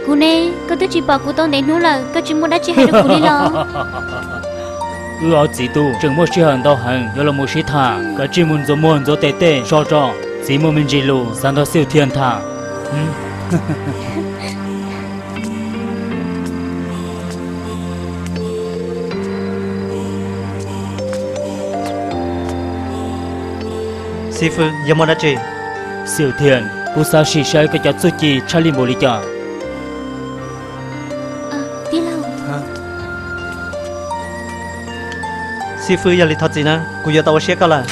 Kuv ne, koj twb tsis pom kuv tau ntev hnub lawm, koj tsis muaj dab tsi hais rau kuv li los? Wb ob txiv tub tseem muaj sij hawm ntau heev yuav los mus sib tham, kav tsij mus ntxuav muag ntxuav tes tej so tso. Txiv muaj me ntsis lus xav nrog Xiv Thiaj tham. Xib fwb, yog muaj dab tsi? Xiv Thiaj, kuv xav sim saib koj cov txuj ci tshaj lij npaum li cas. Xib fwb, yog li thov txim na, kuv yuav tau ua siab koj lawm.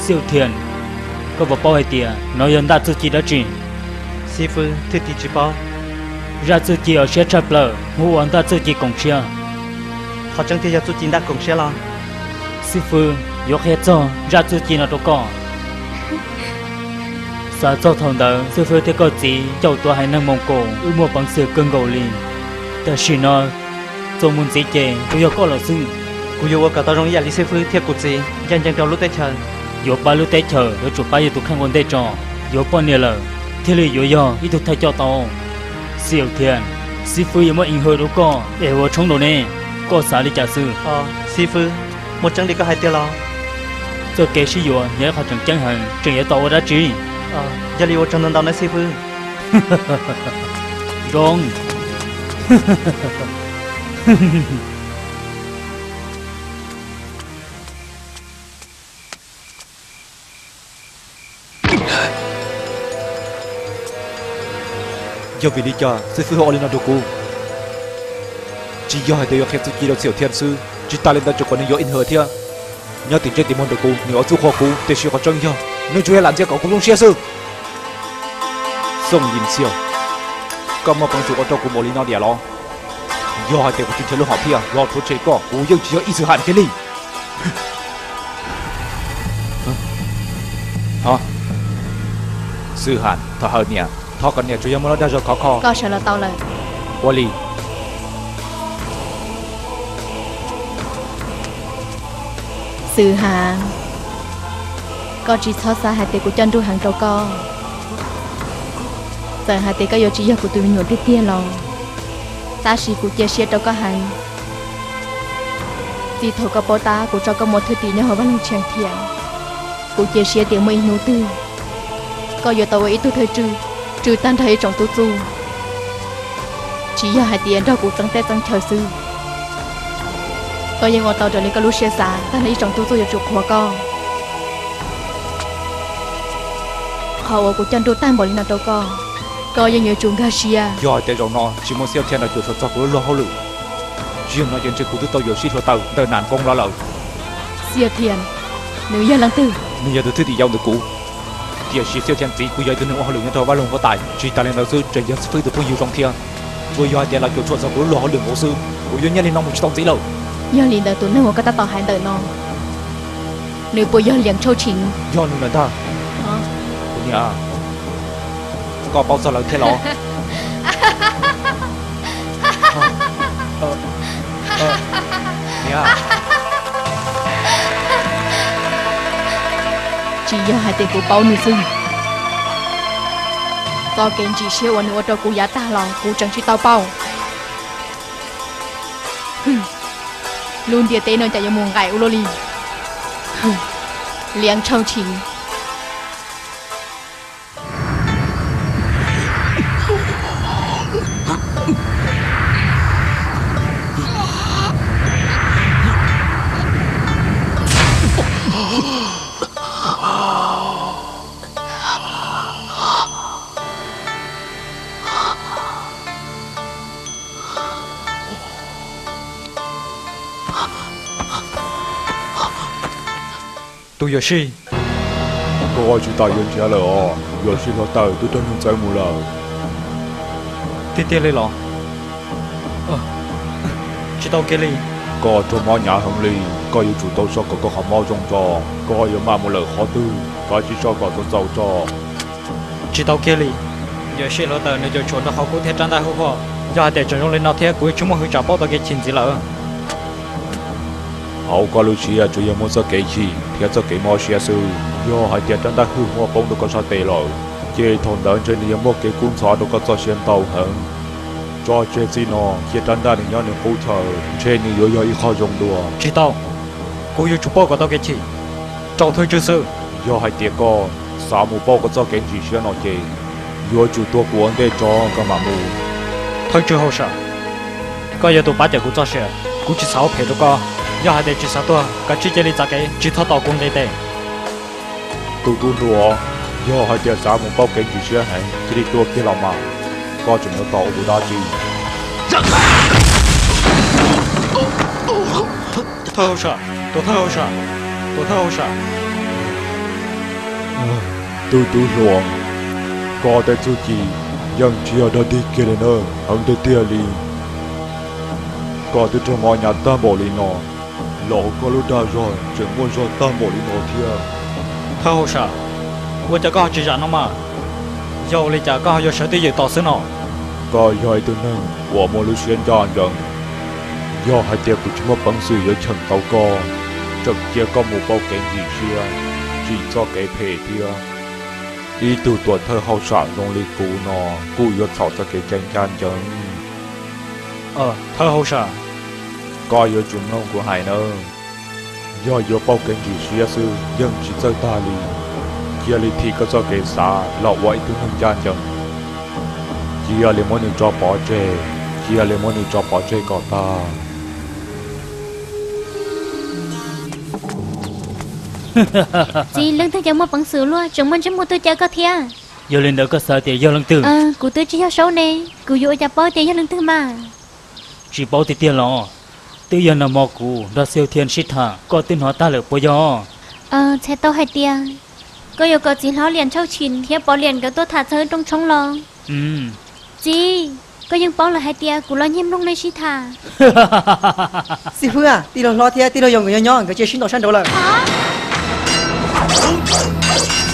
Xiv Thiaj, koj puas paub hais tias no yog ntaj txuj ci dab tsi? Xib fwb, thwj tim tsis paub. Zaj txuj ci uas siab tshaj plaws hu ua ntaj txuj ci koom siab. Qhov tseeb tiag yog txuj ci ntaj koom siab los? Xib fwb, yuav qhia txog zaj txuj ci no rau koj. Xav txog thaum ntawd xib fwb thiab koj txiv caum tuav haiv neeg Moos Kaum, wb muaj peev xwm kawg nkaus li. Tam sim no txuas mus ntxiv ces tsuas yog koj lawm xwb. Kuv yuav ua kom tau zoo ib yam li xib fwb thiab kuv txiv ncaj ncees rau lub teb chaws. Yuav pab lub teb chaws yuav tsum pab yog tus kheej ua ntej tso. Yuav poj niam lawm thiaj li yuav yog ib tug thawj coj tau. Xiv Thiaj, xib fwb yuav muab ib hwj rau koj es ua tshoob rau ne. Koj xav li cas xwb? Xib fwb, muaj tseeb li koj hais tiag los? Txoj kev sib yuav yog ib qho tseem ceeb heev, tseem yuav tau ua dab tsi? Yog li ua tsaug ntau ntau nawb xib fwb. Zoo. Yog vim li cas xib fwb ho ua li no rau kuv? Tsis yog hais tias yuav qhia txuj ci rau Xiv Thiaj xwb, tsis tas li ntawd tseem kom nws yuav ib hwj thiab. Nyob tim ntsej tim muag ntawm kuv nws ua txuj qhuas kuv, tiam sis qhov tseeb yog nws tsuas yog lam ntxias kom kuv zoo siab xwb. Xooj Yim Xiaj, koj muaj peev xwm ua rau kuv npaum li no diam los? Yog hais tias kuv tsis nrhiav lub hom phiaj los rhuav tshem koj, kuv yeej tsis yog ib Xwm Ham kiag li. Xwm Ham, thov hawm niam, thov kom niam tsuas yog muaj lub dag zog khov kho. Koj sawv los tau lawm. Ua li. Xwm Ham, koj tsis txhob xav hais tias kuv coj nruj heev rau koj. Txawm hais tias koj yuav tsis yog kuv tus me nyuam tiag tiag los, tab sis kuv cia siab rau koj heev. Txij thaum koj paub tab kuv tso koj mus ua thwj tim nyob hauv vaj loog Tshias Thiam, kuv cia siab tias muaj ib hnub twg koj yuav tau ua ib tug thawj tswj, tswj tag nrho ib tsoom tub txuj, tsis yog hais tias nrog kuv txeeb teb txeeb chaw xwb. Koj yeej ua tau raws li koj lub siab xav, tag nrho ib tsoom tub txuj yuav tsum qhuas koj. Qhov uas kuv coj nruj tag npaum li no rau koj, koj yeej yuav tsum nkag siab. Yog hais tias zaum no tsis muaj Xiaj Thiaj no cuam tshuam txog kuv lub luag hauj lwm, tsis yog no ces ntshe kuv twb tau yuam sij hluav taws ntawm Nam Koob los lawm. Xiaj Thiaj, nws yog leej twg? Nws yog tus thwj tim yau ntawm kuv. Tiam sis Xiaj Thiaj txiv kuj yog ib tug neeg ua hauj lwm nyob rau vaj loog huab tais, tsis tas li ntawd xwb tseem yog xib fwb tus phooj ywg zoo thiab. Tsuas yog hais tias los cuam tshuam txog kuv lub luag hauj lwm nkaus xwb, kuv yuav nyiaj li no mus tsis tau ntxiv lawm. Yog li ntawd tus neeg uas koj tab tom hais ntawm no, nws puas yog Liam Tshauj Tshim? Yog nws lawm ntag. Kuv niam, koj paub txog lawv thiab los? Niam, tsis yog hais tias kuv paub nws xwb, txoj kev ntsim siab uas nws ua rau kuv yav tag los kuv tseem tsis tau paub. Lub ntiaj teb no cas yuav mus nqaim ua luaj li. Liam Tshauj Tshim. Tus yuam sij, koj tsis tas yuav nrhiav lawm os, yuam sij hluav taws twb raug neeg txeeb mus lawm. Tiag tiag li los? Tsis tau kiag li. Koj raug mob hnyav heev li, koj yuav tsum tau so kom koj qhov mob zoo tso, koj yuav maj mus lawm qhov twg, kav tsij so kom txaus txaus tso. Tsis tau kiag li. Yawm sij hluav taws nws cuam tshuam rau qhov kub thiab rab ntaj hwj huaj. Yog hais tias tseem zoo li no thiab kuv yeej tsis muaj hwj tsam paub tau kev chim ntxiv lawm. Hauv koj lub siab tsuas yog muaj txoj kev chim thiab txoj kev mob siab xwb. Yog hais tias rab ntaj hwj huaj poob rau koj sab tes lawm, ces thaum ntawd ntshe nws yuav muaj kev kub ntxhov rau koj txoj sia ntau heev. Tso tseg txij no, cia rab ntaj nws nyob nws qub chaw, ntshe nws yuav yog ib qho zoo dua. Tsis tau, kuv yuav tsum pauj kom tau kev chim rau thawj tswj xwb. Yog hais tias koj xav mus pauj koj txoj kev ntsim siab no ces yuav tsum tuag kuv ua ntej tso koj mam mus. Thawj tswj hauj sam, koj yog tus pab cawm kuv txoj sia, kuv tsis xav ua phem rau koj. Yog hais tias tsis xav tuag, kav tsij cia li txav kev tsis txhob tos kuv nqis tes. Tus tub hluas, yog hais tias xav mus pauj kev ntsim siab heev, cia li tua kiag los mas, koj tseem yuav tos ua kuv dab tsi? Thawj hauj sam, tus thawj hauj sam, tus thawj hauj sam. Tus tub hluas, koj tej txuj ci yeej tsis yog dog dig kiag li na, heev tiag tiag li. Koj twb raug mob hnyav tag npaum li no, los hauv koj lub dag zog tseem muaj zog tag npaum li no thiab. Thawj hauj sam, ua cas koj ho tsis zam no mas? Yog ua li cas koj ho yuav sawv twj ywm tos xwb no? Koj yog ib tug neeg uas muaj lub siab ncaj ncees. Yog hais tias kuv tsis muaj peev xwm yuav cheem tau koj, tseem cia koj mus pauj kev ntsim siab, tsim txoj kev phem thiab, ib tug tuam thawj hauj sam zoo li kuv no kuj yuav txhaum txoj kev cai ncaj ncees. Thawj hauj sam, koj yuav tsum mloog kuv hais nawb. Yog yuav pauj kev ntsim siab xwb yeej tsis txawj tag li. Cia li thim koj txoj kev xav los ua ib tug neeg ncaj ncees. Cia li muab nws tso pov tseg, cia li muab nws tso pov tseg kom tag. Txiv, leej twg cov muaj peev xwm luaj tseem muaj ntsej muag tuaj caw koj thiab? Yog li ntawd koj xav tias yog leej twg? Kuv twb tsis yog saub ne, kuv yuav ua cas paub tias yog leej twg mas? Tsis paub tiag tiag los? Twb yog nag hmo kuv nrog Xiau Thian sib tham koj twb hnov tag lawm puas yog? Txhais tau hais tias koj yuav kom txiv hlob Liam Ntshaus Chim thiab Pov Liam nkawd tuaj tham txog rooj tshoob los? Txiv, koj yeej paub lawm hais tias kuv los nyiag mloog nej sib tham. Xib fwb, tij laug hlob thiab tij laug yau nkawd nyob nyob, nkawd cia sib ntaus sab nraud lawm.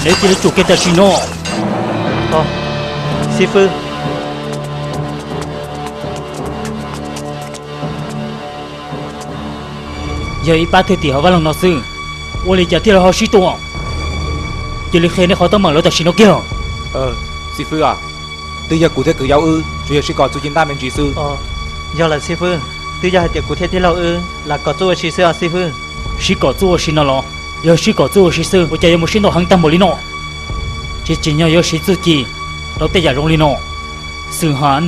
Neb cia li tsum kiag tam sim no. Xib fwb, yog ib pab thwj tim hauv vaj loog no xwb, ua li cas thiaj li ho sib tua? Cia li qhia nej qhov teeb meem lawv tam sim no kiag. Xib fwb, twb yog kuv thiab kuv yau wb tsuas yog sib kom txuj ci ntaj me ntsis xwb. Yog lawm xib fwb, twb yog hais tias kuv thiab tij laug wb lam kom txuj ua si xwb os xib fwb. Sib kom txuj ua si no los? Yog sib kom txuj ua si xwb ua cas yuav mus sib ntaus heev tag npaum li no? Tsis tsim nyog yuav siv txuj ci rau tej yam zoo li no. Xwm Hav,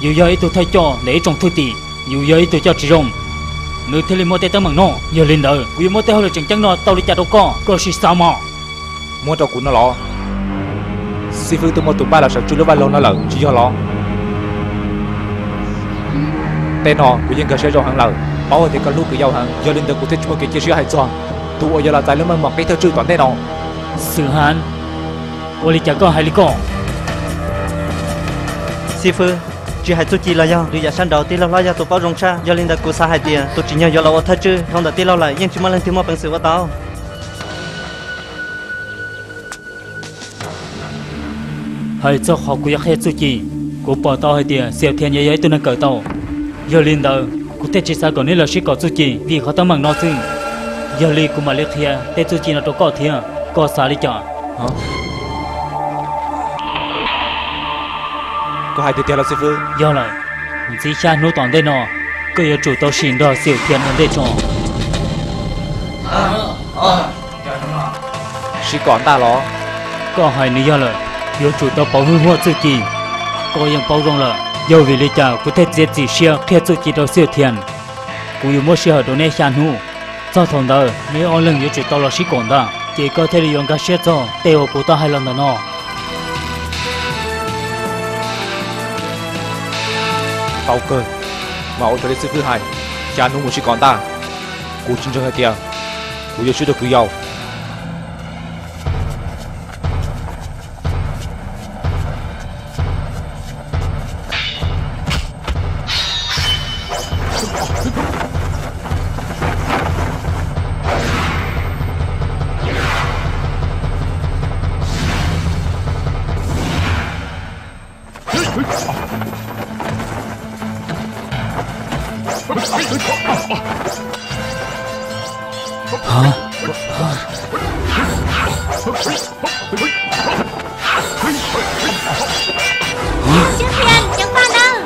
yus yog ib tug thawj coj ntawm ib tsoom thwj tim, yus yog ib tug coj tsis zoo, nws thiaj li muaj tej teeb meem no. Yog li ntawd kuv yuav muab tej hauj lwm tseem ceeb no tau li cas rau koj, koj sim xav mog. Muab rau kuv no los? Xib fwb twb muab tus paj los sawv tsuj lub vaj loog no lawm tsis yog los? Tej no kuv yeej nkag siab zoo heev lawm, paub hais tias koj hlub kuv yau heev, yog li ntawd kuv thiaj tsis muaj kev cia siab hais txog tus uas yuav los txais lub meej mom qib thawj tswj tom ntej no. Xwm Hav, ua li cas koj hais li ko? Xib fwb, tsis hais txuj ci los yog lwm yam sab nraud tij laug hlob yog tus paub zoo tshaj, yog li ntawd kuv xav hais tias tus tsim nyog yuav los ua thawj tswj dhau ntawm tij laug lawm yeej tsis muaj leej twg muaj peev xwm ua tau. Hais txog qhov kuv yuav qhia txuj ci, kuv pom tau hais tias Xiaus Thias yog ib tug neeg kawm tau. Yog li ntawd kuv thiaj tsis xav kom neb los sib kom txuj ci vim qhov teeb meem no xwb. Yog li kuv mam li qhia tej txuj ci no rau koj thiab, koj xav li cas? Koj hais tiag tiag los xib fwb? Yog lawm, ntxiv xya hnub tom ntej no koj yuav tsum tau sim nrog Xiaus Thias ua ntej tso. Sib kom ntaj los? Koj hais nws yog lawm, yuav tsum tau pauv hwj huaj txuj ci. Koj yeej paub zoo lawm, yog vim li cas kuv thiaj txiav txim siab qhia txuj ci rau Xiaus Thias. Kuv yuav muab sij hawm rau neb xya hnub, txog thaum ntawd neb ob leeg yuav tsum tau los sib kom ntaj, ces koj thiaj li yuav nkag siab txog tej uas kuv tau hais los ntawm no. Tau kawg, mas ua raws li xib fwb hais, xya hnub mus sib kom ntaj. Kuv tsis ntseeg hais tias kuv yuav swb rau kwv yau. Xwb Thian, ceev faj nawb.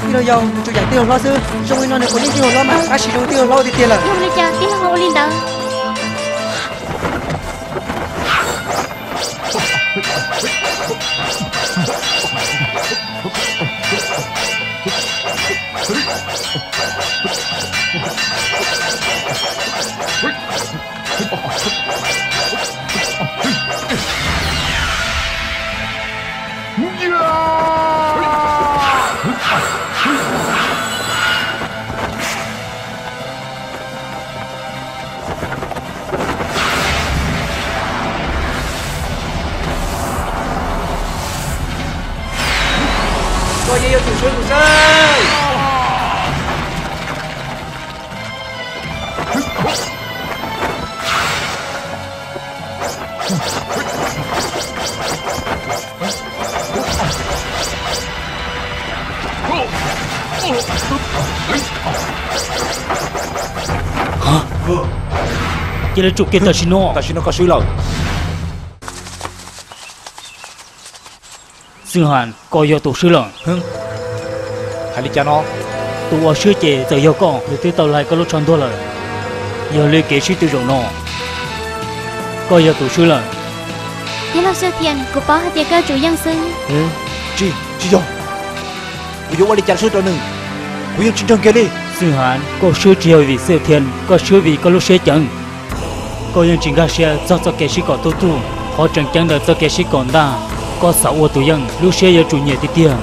Tij laug Yau, nws tsuas yam tij laug hlob xwb, zoo li no nws puas yeej tij laug hlob mas tab sis zoo tij laug hlob tiag tiag lawm. Yog li cas tij laug ua li ntawd? Koj yeej yuav tsum swb kuv xwb. Cia li tsum kiag tam sim no. Tam sim no koj swb lawm. Xwb Has, koj yog tus swb lawm. Hais li cas no? Tus ua swb ces txawm yog koj, nws twb tau lais koj lub tsho ntuag lawm. Yog li kev sib tw zaum no, koj yog tus swb lawm. Tij laug Xwb Thian, kuv paub hais tias koj yuav tsum yeej xwb. Tsis, tsis yog. Kuv yuav ua li cas swb rau nws? Kuv yeej tsis nrog kiag li. Xwb Has, koj swb tsis yog vim Xwb Thian, koj swb vim koj lub siab ceev. Koj yeej tsis nkag siab txog txoj kev sib kom tub txuj. Qhov tseem ceeb ntawm txoj kev sib kom ntag, koj xav ua tus yeej, lub siab yuav tsum nyiam tiag tiag.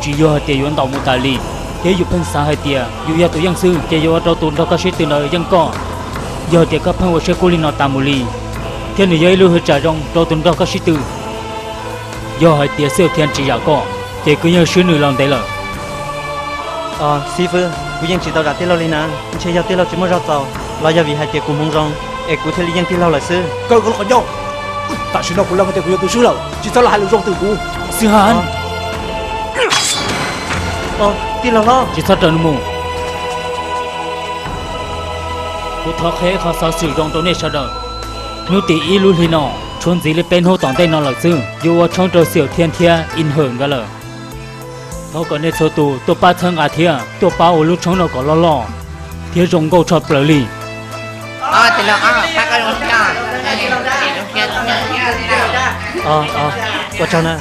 Tsis yog hais tias yuav ntaus mus tas li, thiab yus pheej xav hais tias yus yog tus yeej xwb ces yuav ua rau tus nrog koj sib tw ntawd yeej koj. Yog hais tias koj pheej ua siab kub li no tas mus li, thiab nws yog ib lub hwj tsam zoo rau tus nrog koj sib tw. Yog hais tias Xwb Thian tsis zam koj, ces koj yeej swb nws los ntev lawm. Xib fwb, kuv yeej tsis tau zam tij laug li na, ntshe yog tij laug tsis muaj zog txaus los yog vim hais tias kuv hmoov zoo es kuv thiaj li yeej tij laug lawm xwb. Kaw koj lub qhov ncauj! Tam sim no kuv lees hais tias kuv yog tus swb lawm, tsis txhob los hais lus zoo twm kuv. Xwb Has, tij laug hlob, tsis txhob raws nws mus. Kuv thov qhia ib qho xov xwm zoo rau nej sawv daws. Hnub tim ib lub hli no, tshuav ntxiv li peb hnub tom ntej no lawm xwb, yuav ua tshoob rau Xwb Thian thiab In Hawm nkawd lawm. Thov kom nej txhua tus tuaj pab txhawb nqa thiab tuaj pab ua lub tshoob no kom loj loj thiab zoo nkauj tshaj plaws li. Ua tsaug na.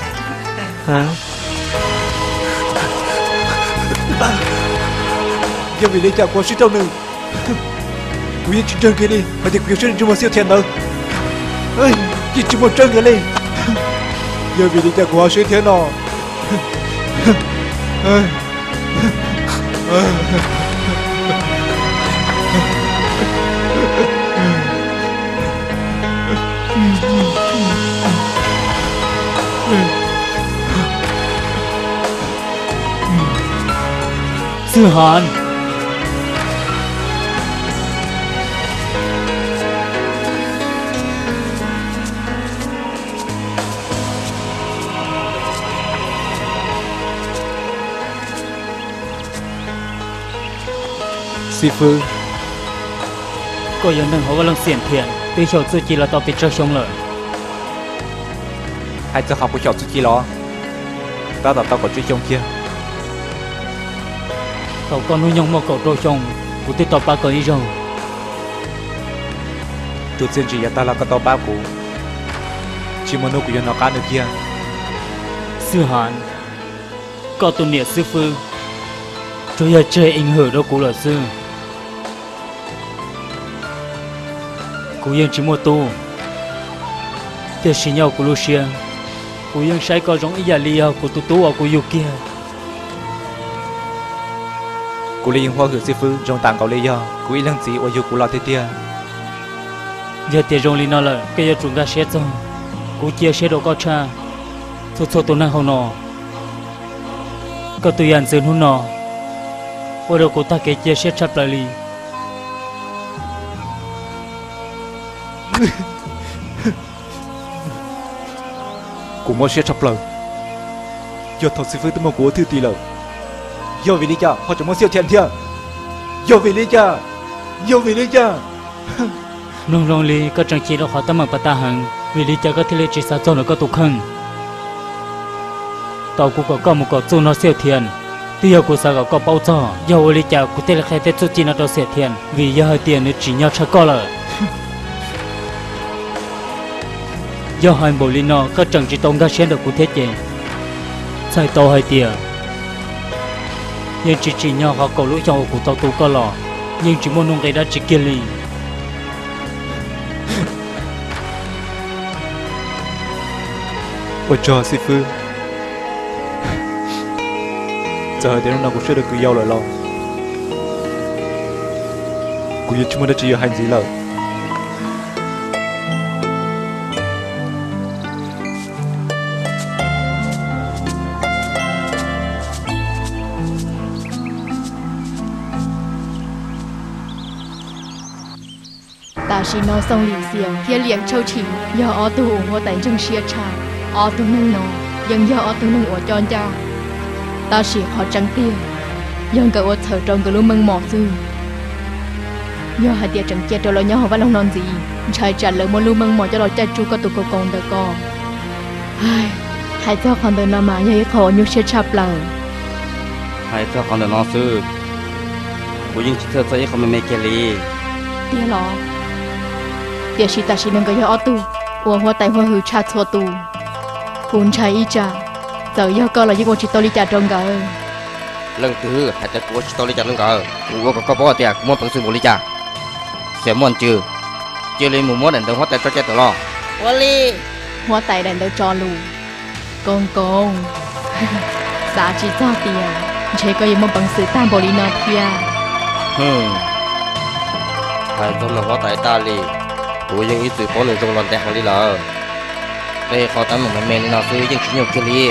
Yog vim li cas kuv ho swb rau nws? Kuv yeej tsis nrog kiag li hais tias kuv yuav swb nws ntsej muag Xwb Thian ntawd. Yeej tsis muaj tseeb kiag li. Yog vim li cas kuv ho swb thiab no? Xwb Has. Xib fwb, koj yog neeg hauv vaj loog xiam thiam twb xyaum txuj ci los tau pes tsawg xyoo lawm? Hais txog qhov kuv xyaum txuj ci los, tab tom tau kaum tsib xyoo kiag. Thaum koj hnub nyoog muaj kaum rau xyoo, kuv twb tau pab koj ib zaug. Tus txiaj ntsig yav tag los koj tau pab kuv, tsis muaj hnub kuv yuav hnov qab nws kiag. Xwb Has, koj tus niam xib fwb tsuas yog tseg ees hwm rau kuv lawm xwb. Kuv yeej tsis muaj tub, tiam sis nyob kuv lub siab, kuv yeej saib koj zoo ib yam li yog kuv tus tub uas kuv yug kiag. Kuv li yeej huab hwm xib fwb zoo tas nkaus li yog kuv ib leeg txiv uas yug kuv los tiag tiag. Yog tias zoo li no lawm, koj yuav tsum nkag siab txog. Kuv cia siab rau koj tshaj txhua txhua tus neeg hauv no. Koj tus yam ntxwv hnub no ua rau kuv tag kev cia siab tshaj plaws li. Kuv mob siab tshaj plaws. Yog thaum xib fwb twb muab kuv ua thwj tim lawm, yog vim li cas ho tseem muaj Xiauj Thiam thiab? Yog vim li cas? Yog vim li cas? Mloog zoo li koj tseem chim rau qhov teeb meem pas tag heev, vim li cas koj thiaj li tsis xav txog ntawm koj tus kheej? Tau kuv kom koj mus kom txuj nrog Xiauj Thiam, twb yog kuv xav kom koj paub txog yog ua li cas kuv thiaj li qhia tej txuj ci no rau Xiauj Thiam, vim yog hais tias nws tsim nyog tshaj koj lawm. Yog hais npaum li no koj tseem tsis tau nkag siab ntawm kuv thiab ces, txhais tau hais tias yeej tsis tsim nyog qhov kaum lub xyoo uas kuv tau tu koj los yeej tsis muaj nuj nqis dab tsi kiag li. Ua tsaug xib fwb. Txawm hais tias hnub no kuv sawv daws kwv yau lawm los kuv yeej tsis muaj dab tsi yuav hais ntxiv lawm. Tam sim no Xoo Lim Xias thiab Liam Tshauj Tshim yog ob tug uas huab tais ntseeg siab tshaj. Ob tug neeg no yeej yog ob tug neeg uas coj ncaj, tab sis qhov tseeb tiag yog nkawd ua txhawm rau nkawd lub meej mom xwb. Yog hais tias tseem cia rau lawv nyob hauv vaj loog no ntxiv, ntshai tsam lawv muab lub meej mom coj los caij tsuj koj tus kaus kaus ntawm ko. Hais txog qhov ntawm no mas yog ib qho uas nyuaj siab tshaj plaws. Hais txog qhov ntawm no xwb, kuv yeej tsis txhawj txog ib qho me me kiag li. Tiag los? Tiam sis tam sim no nkawd yog ob tug uas huab tais huab hwm tshaj txhua tus. Kuv ntshai ib tsam txawm yog koj los yeej ua tsis tau li cas rau nkawd. Leej twg hais tias kuv ua tsis tau li cas rau nkawd? Kuv ua kom koj paub tias kuv muaj peev xwm npaum li cas. Xiam Muaj Ntsws, cia li mus muab daim ntawv huab tais tso cai tawm los. Ua li. Huab tais daim ntawv tso lus. Koob Koob, xav tsis txog tias ntshe koj yuav muaj peev xwm tag npaum li no thiab. Hais txog ntawm huab tais Tag Lis, kuv yeej ib txwm paub nws zoo los ntev heev li lawm. Tej qhov teeb meem me me li no xwb yeej tsis nyuaj kiag li.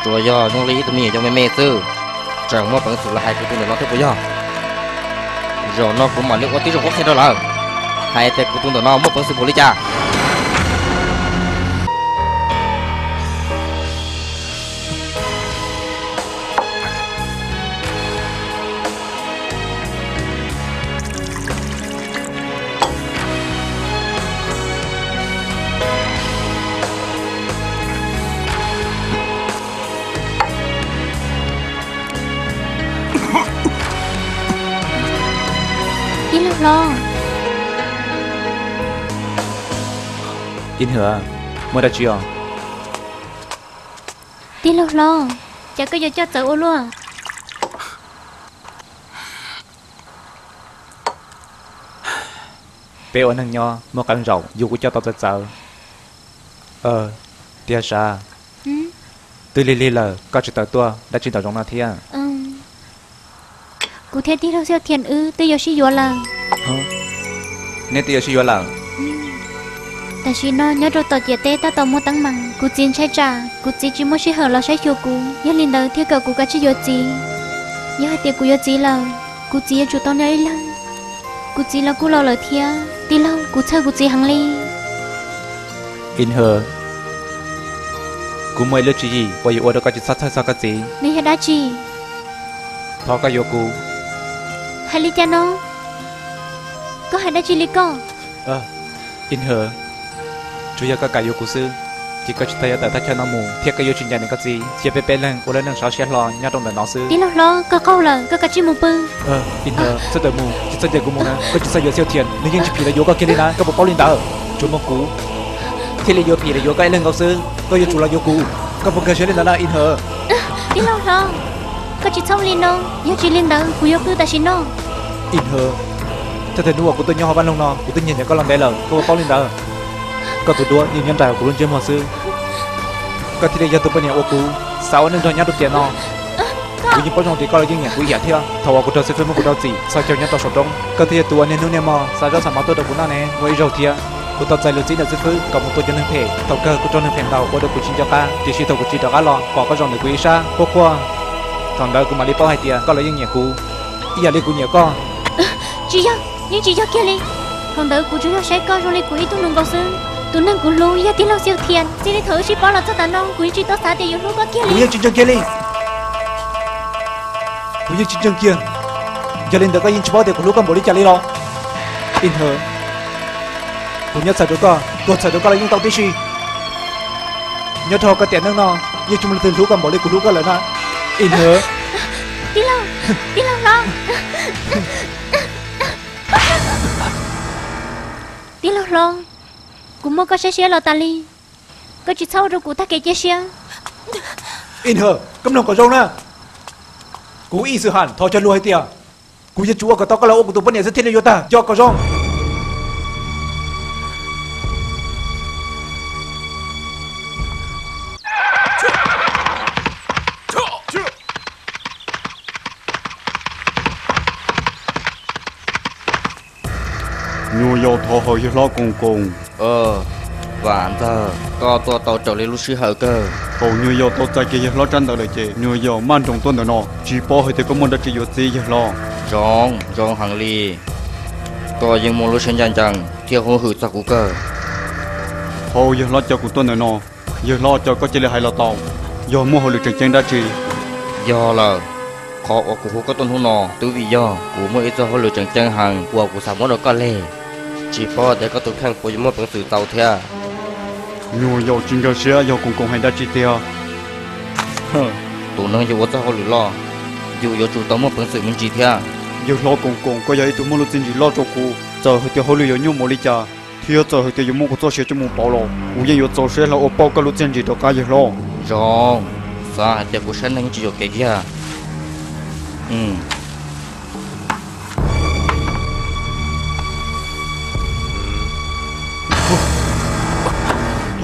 Tsuas yog zoo li ib tug me nyuam yaus me me xwb, tseem muaj peev xwm los hais kuv tus ntawm no thiab puas yog? Zaum no kuv mam li ua tib zoo qhuab qhia rau lawv hais tias kuv tus ntawm no muaj peev xwm npaum li cas. Tij laug hlob. Ib Hwm, muaj dab tsi os? Tij laug hlob, cas koj yuav coj txawv ua luaj? Peb ua neeg nyob muaj qee zaum yus kuj coj tau txawv txawv. Tiag sav, twb lig lig lawm koj tseem tawm tuaj dab tsi nraum zoov no thiab? Kuv thiab tij laug Xiauj Thiam wb twb yuav sib yuav lawm. Neb twb yuav sib yuav lawm? Tam sim no nyob rau tom ciam teb tab tom muaj teeb meem, kuv txiv ntshai tsam kuv txiv tsis muaj sij hawm los saib xyuas kuv, yog li ntawd thiaj kom kuv kav tsij yuav txiv. Yog hais tias kuv yuav txiv lawm, kuv txiv yuav tsum tau nyob ib leeg. Kuv txiv los kuj laus lawm thiab, tij laug, kuv txhawj kuv txiv heev li. Ib Hwm, kuv muaj ib lub tswv yim uas yuav ua rau koj tsis txhob txhawj txog koj txiv. Nws yog dab tsi? Thov koj yuav kuv. Hais li cas no? Koj hais dab tsi li koj? Ib Hwm, tsuas yog koj kam yuav kuv xwb, ces koj tsis tas yuav tawm thaj chaw no mus thiab koj yuav tsum ncaim ntawm koj txiv, cia peb peb leeg ua lub neej sov siab hlo nyob rau ntawm no xwb. Tij laug hlob, koj qaug lawm, koj kav tsij mus pw. Ib Hwm, txhob tawm mus, tsis txhob ncaim kuv mus na, koj tsis txhob yuav Xiauj Thiam, nws yeej tsis phim los yuav koj kiag li na, koj puas paub li ntawd? Tsuas muaj kuv thiaj li yuav phim los yuav koj ib leeg nkaus xwb, koj yuav tsum los yuav kuv, koj puas nkag siab li ntawd na Ib Hwm? Tij laug hlob, koj tsis txhob ua li no, yog tsis li ntawd kuv yuav qw tam sim no. Ib Hwm, txij thaum hnub uas kuv tuaj nyob hauv vaj loog no kuv twb nyiam nyiam koj los ntev lawm, koj puas paub li ntawd? Koj tus duab yeej nyob nraim hauv kuv lub ntsiab muag xwb. Koj thiaj li yog tus poj niam uas kuv xav ua neej nrog nyob rau tiam no. Kuv yeej paub zoo tias koj los yeej nyiam kuv ib yam thiab. Thaum uas kuv raug xib fwb muab kuv rau txim txhos caug nyob rau saum roob, koj thiaj yog tus uas niaj hnub niaj hmo xa zaub xa mov tuaj rau kuv noj ne muaj ib zaug thiab. Kuv tau txais lus txib ntawm xib fwb kom mus tua cov neeg phem, thaum kawg kuj raug neeg phem ntaus ua rau kuv tsis nco qab, tiam sis thaum kuv txiv rov qab los pom koj zaum ntawm kuv ib sab quaj quaj, thaum ntawd kuv mam li paub hais tias koj los yeej nyiam kuv ib yam li kuv nyiam koj. Tsis yog, yeej tsis yog kiag li. Thaum ntawd kuv tsuas yog saib koj zoo li kuv ib tug nus nkaus xwb. Tus neeg kuv hlub yog tij laug Xiau Thiam. Txij li thaum wb sib paub los txog tav no, kuv yeej tsis tau xav tias yuav hlub koj kiag li. Kuv yeej tsis ntseeg kiag li. Kuv yeej tsis ntseeg kiag. Yog li ntawd koj yeej tsis paub tias kuv hlub koj npaum li cas li los? Ib hnub kuv nyob txhawm rau koj, tuag txhawm rau koj los yeej tau tib si. Nyob rau koj tiam neej no, yeej tsis muaj leej twg hlub koj npaum li kuv hlub koj lawm na. Ib hnub. Tij laug, tij laug hlob. Tij laug hlob, kuv muab koj saib siab los tas li, koj tsis txhob ua rau kuv tag kev cia siab. Ib hnub, koj mloog kom zoo na. Kuv Ib Xwm Ham thov cog lus hais tias kuv yuav tsum ua kom tau koj los ua kuv tus poj niam xwb thiaj li yuav tag, cog kom zoo. Nyuag Yaus thov hawm yawg hlob Koos Koos. Vam Ntxawg, koj tuaj tau raws li lub sij hawm kawg. Thaum Nyuag Yaus tau txais kiag yawg hlob tsab ntawv lawm ces Nyuag Yaus maj nroos tuaj ntawm no, tsis paub hais tias koj muaj dab tsi yuav txib yawg hlob. Zoo, zoo heev li. Koj yeej muaj lub siab ncaj ncees thiab hwm txog kuv kawg. Thaum yawg hlob coj kuv tuaj ntawm no, yawg hlob coj koj cia li hais los tau, yog muaj hauj lwm tseem ceeb dab tsi? Yog lawm, qhov uas kuv hu koj tuaj hnub no twb vim yog kuv muaj ib txoj hauj lwm tseem ceeb heev uas kuv xav muab rau koj leg. Tsis paub tias koj tus kheej puas yuav muaj peev xwm tau thiab. Nyuag Yaus tsis nkag siab yog Koos Koos hais dab tsi tiag. Tus neeg yuav ua txoj hauj lwm loj, yus yuav tsum tau muaj peev xwm me ntsis thiab. Yawg hlob Koos Koos, koj yog ib tug muaj lub txiaj ntsig loj rau kuv. Txawm hais tias hauj lwm yuav nyuaj npaum li cas, thiab txawm hais tias yuav muab kuv txoj sia coj mus pauv los kuv yeej yuav txaus siab hlo ua pauj koj lub txiaj ntsig rov qab yawg hlob. Zoo, xav hais tias kuv saib neeg tsis yuam kev kiag.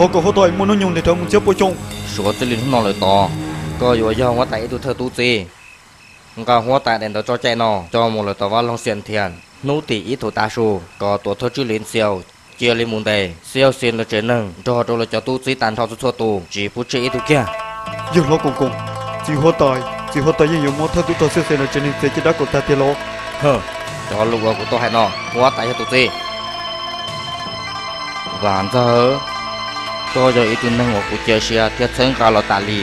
Thov kom huab tais muaj hnub nyoog ntev dhawv mus txhiab pua xyoo. Suav txij li hnub no lawm tod, koj yuav yog huab tais ib tug thawj tub txib. Nqa huab tais daim ntawv tso cai no coj mus lawm tom vaj loog Xias Thias, hnub tim ib thaum tav su kom tuam thawj tswj Liv Xiaus cia li mus ntes Xiaus Xias lawv tsev neeg nrog rau lawv cov tub txib tag nrho txhua txhua tus, tsis pub tseg ib tug kiag. Yawg hlob Koos Koos, txiv huab tais, txiv huab tais yeej yuav muab thawj tub rog Xiaus Xias lawv tsev neeg txiav caj dab kom tag tiag los? Cov lus uas kuv tau hais no, huab tais yog tus txib. Vam Ntxawg, koj yog ib tug neeg uas kuv cia siab thiab txhawb nqa los tas li.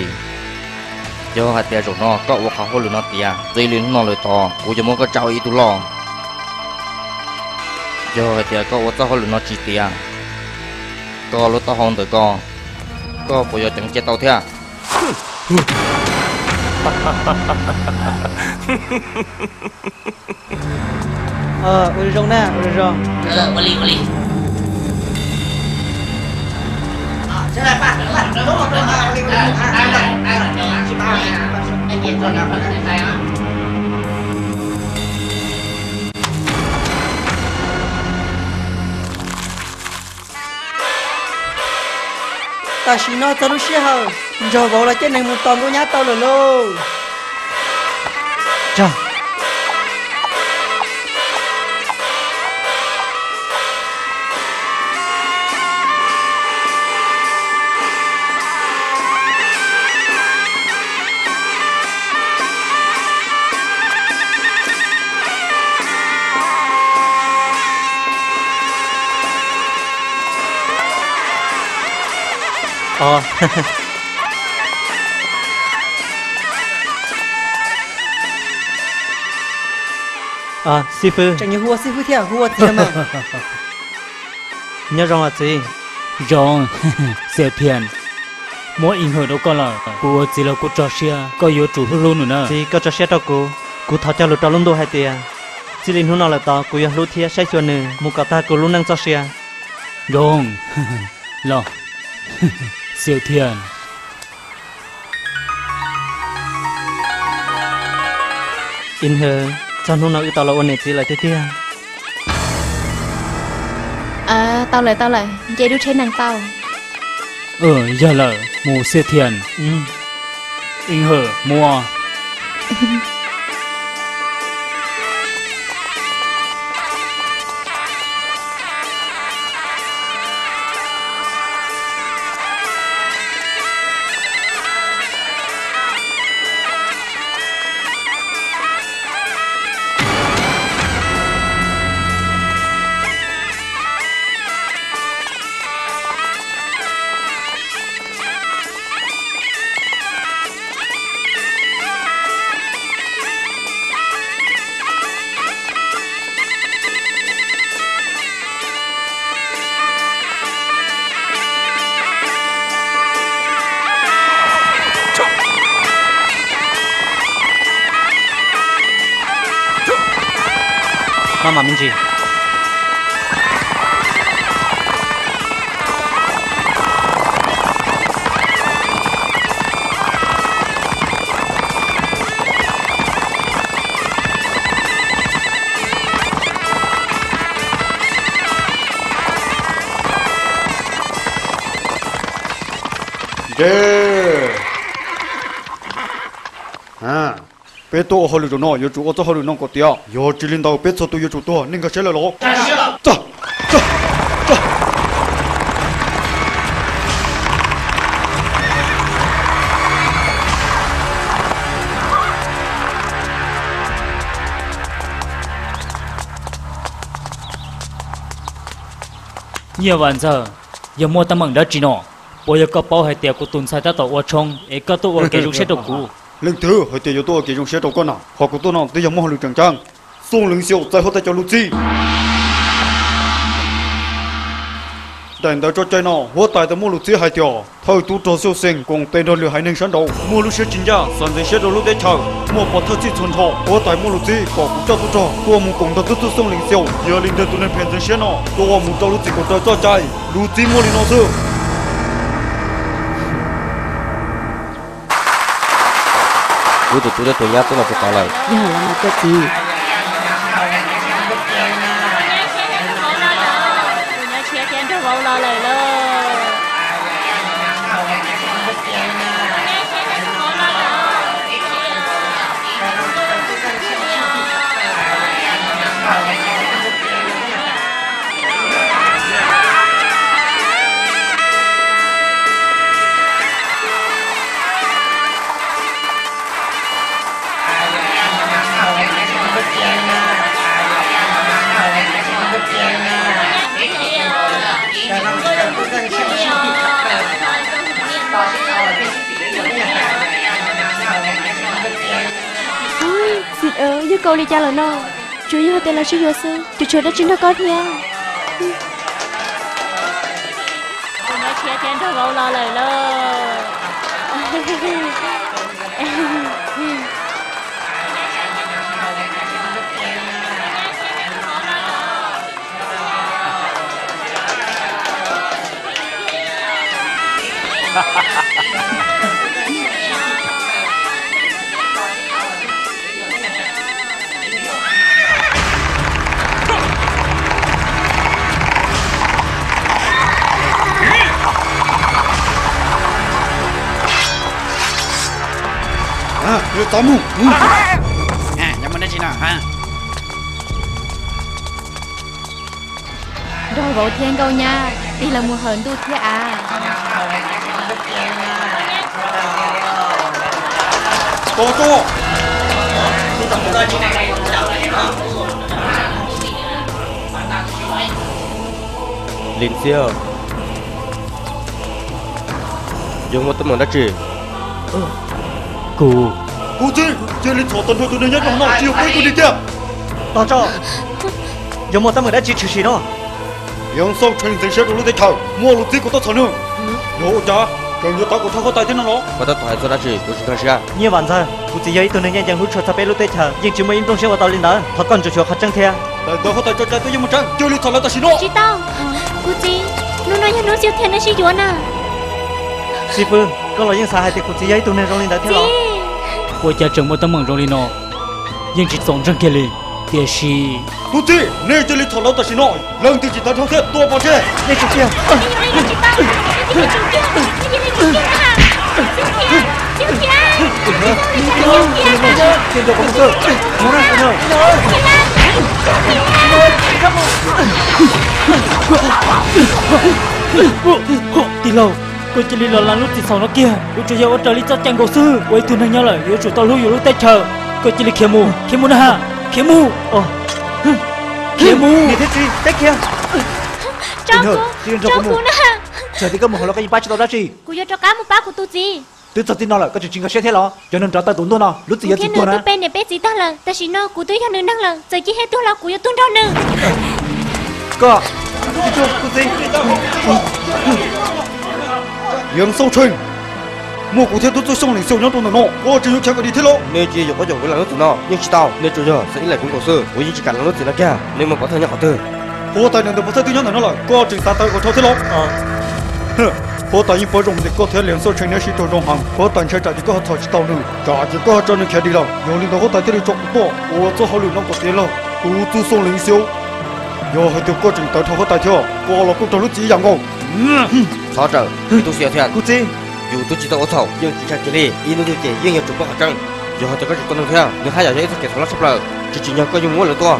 Yog hais tias zaum no koj ua qhov hauj lwm no tiav, txij li hnub no lawm tod kuv yuav muab koj tsa ua ib tug loj. Yog hais tias koj ua txoj hauj lwm no tsis tiav, koj lub taub hau ntawm ko, koj puas yuav ceev cia tau thiab? Ua zoo na, ua zoo. Tam sim no txog lub sij hawm nrog vauv los coj neeg mus tos nkauj nyab tau lawm lauj. Xib fwb, tseem yuav hu ua xib fwb thiab hu ua txiv mas. Nyob zoo os txiv. Zoo, Xiaus Thias, muab Ib Hawm rau koj lawm, kuv ua txiv los kuv tso siab koj yuav tsum hlub hlub nws na. Txiv, koj tso siab rau kuv, kuv thov cog lus rau lub ntuj hais tias txij li hnub no lawm tod kuv yuav hlub thiab saib xyuas nws mus kom tag kuv lub neej txoj sia. Zoo, los, Xiaus Thias. Ib Hawm, txog hnub no wb tau los ua niam txiv lawm tiag tiag. Tau lawm, tau lawm, nce lub tsheb nees tau. Yog lawm, mus Xiaus Thias. Ib Hawm, mus. Maj mam me ntsis. Peb tuaj ua hauj lwm zaum no yuav tsum ua txoj hauj lwm no kom tiav, yog tsis li ntawd peb txhua tus yuav tsum tuag. Nej nkag siab lawm los? Nyiaj Vam Ntxawg, yog muaj teeb meem dab tsi no? Puas yog koj paub hais tias kuv tus ntxhais tab tom ua tshoob es koj tuaj ua kev zoo siab rau kuv? Leej twg hais tias yuav tuaj ua kev zoo siab rau koj na? Qhov kuv tuaj no twb yog muaj hauj lwm tseem ceeb. Xoo Leev Xiaum txais huab tais cov lus txib. Daim ntawv tso cai no huab tais tau muaj lus txib hais tias thawj tub rog Xiaum Xeem koom tes nrog lwm haiv neeg sab nraud muaj lub siab tsis ncaj, xav ntxeev siab rau lub teb chaws, muaj pov thawj txhij txhua nrho. Huab tais muaj lub txib kom kuv coj tub rog tuaj mus koom nrog tub txib Xoo Leev Xiaum. Yog li ntawd tus neeg phem ntxeev siab no tuaj ua mus rau lub txim kaum rau txoj cai. Lus txib muaj li no xwb. Wb tus tub thiab tus nyab twb los txog tod lawm. Yog los mas koj txiv. Kuv nyab Tshiab thiab nraug vauv los lawm lauj. Txiv, yog koj ua li cas lawm no? Tsuas yog hais tias los sib yuav xwb, tsis tshuav dab tsi nrog koj thiab. Kuv nyab Tshiab thiab nraug vauv los lawm lauj. Txav mus. Yog muaj dab tsi no? Nraug vauv thiab nkauj nyab tig los mus hawm ntuj thiab av. Lim Txiab, yog muaj teeb meem dab tsi? Kuv, kuv txiv, cia li txhom tag nrho tus neeg nyob rau hauv no, tsis yog peb kuj dim tiag. Tog tso, yog muaj teeb meem dab tsi tshwm sim no? Yawg Xauj Tsheej ntxeev siab rau lub teb chaws, muaj lus txib kom tuaj txhom nws. Yog ua cas tseem yuav tawv kom dhau huab tais thiab no los? Koj tab tom hais txog dab tsi kuv tsis nkag siab. Nyiaj Vam Ntxawg, kuv txiv yog ib tug neeg ncaj ncees hlub tshua txog peb lub teb chaws, yeej tsis muaj ib nplooj siab ua tau li ntawd. Thov koj ntsuam xyuas qhov tseeb thiab. Daim ntawv huab tais tso cai twb yeej muaj tseeb, cia li txhom lawv tam sim no. Tsis tau. Kuv txiv, hnub no yog hnub xyov thiab nws sib yuav na. Xib fwb, koj los yeej xav hais tias kuv txiv yog ib tug neeg zoo li ntawd thiab los? Ua cas tseem muaj teeb meem zoo li no, yeej tsis txaus ntseeg kiag li. Tiam sis, kuv txiv, nej cia li txhom lawv tam sim no, leej twg tsis tawv dhau thiab tua pov tseg. Nej tsum kiag. Tij laug, koj cia li los lees lub txim txhaum no kiag. Kuv tsuas yog ua raws li txoj cai nkaus xwb. Ua ib tug neeg nyob lawm yuav tsum tau hlub yus lub teb chaws. Koj cia li khiav mus, khiav mus na ha, khiav mus. Khiav mus. Niam thiab txiv, peb khiav. Tso kuv, tso kuv na ha. Txawm tias koj mus hauv los koj yeej pab tsis tau dab tsi. Kuv yuav rov qab mus pab kuv tus txiv. Twb txog txij no lawm koj tseem tsis nkag siab thiab los? Cov neeg nrov tawm tus ntuj no, lub txim yuav tsis tuag na. Twb pe niam pe txiv tag lawm, tam sim no kuv twb yog nws neeg lawm, txawm cia li tuag los kuv yuav tuag nrog nws. Koj, kuv txiv, Yawg Xauj Tsheej, Muaj kuv thiab tub txwj xyooj Leej Xyooj nyob rau ntawm no, koj tseem yuav khiav kom dim thiab los? Nws tsis yog yuam koj cov kev lees lub txim no, yeej tsis tau. Nws tsuas yog xav ib leeg kuv nkaus xwb. Kuv yeej tsis kam lees lub txim no kiag. Nws muaj pov thawj nyob qhov twg? Huab tais ntawm tus pov thawj twb nyob ntawm no lawm, koj tseem xav tawv kom dhau thiab los? Huab tais yeej paub zoo tias koj thiab Leej Xyooj tseem nyob sib raug zoo heev, huab tais ntshai tsam ces koj ho txhom tsis tau nws, tsam ces koj ho tso nws khiav dim lawm. Yog li ntawd huab tais thiaj li tso kuv tuaj ua txoj hauj lwm no kom tiav lawm. Tub txwj xyooj Leej Xyooj, yog hais tias koj tseem tawv dhau huab tais thiab, koj los kuj raug lub txim ib yam nkaus. Txhob rawm, tus xwb thiab. Kuv txiv, yus twb tsis tau ua txhaum, yeej tsis ntshai kiag li. Ib hnub twg ces yeej yuav tsum paub qhov tseeb. Yog hais tias koj tsis tuaj nug thiab, nws haj yam yog ib txoj kev txhaum loj tshaj plaws, tsis tsim nyog koj yuav mus ua lawm tuaj.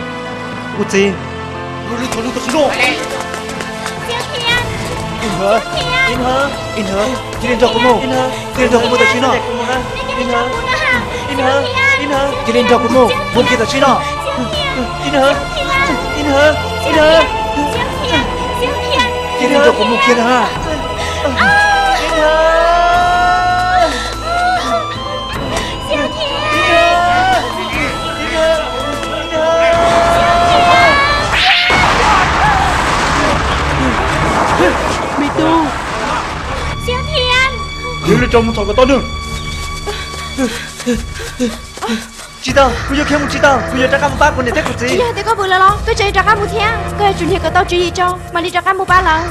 Kuv txiv, ua li txhaum nug tam sim no. Ib hnub, ib hnub, cia li nrog kuv mus, cia li nrog kuv mus tam sim no. Ib hnub, ib hnub, cia li nrog kuv mus, mus kiag tam sim no. Ib hnub, ib hnub, ib hnub, cia li nrog kuv mus kiag na. Me tub, cia li rau mus txhom kom tau nws. Tsis tau, kuv yuav khiav mus tsis tau, kuv yuav rov qab mus pab kuv niam thiab kuv txiv. Yog tias koj vwm lawv los koj tseem yuav rov qab mus thiab, koj yuav tsum niam kom tau tswv yim tso mam li rov qab mus pab lawv.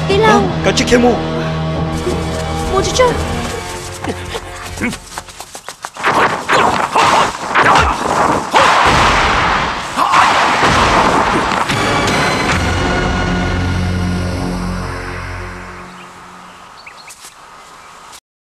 Tij laug, kav tsij khiav mus, mus tsuag tsuag.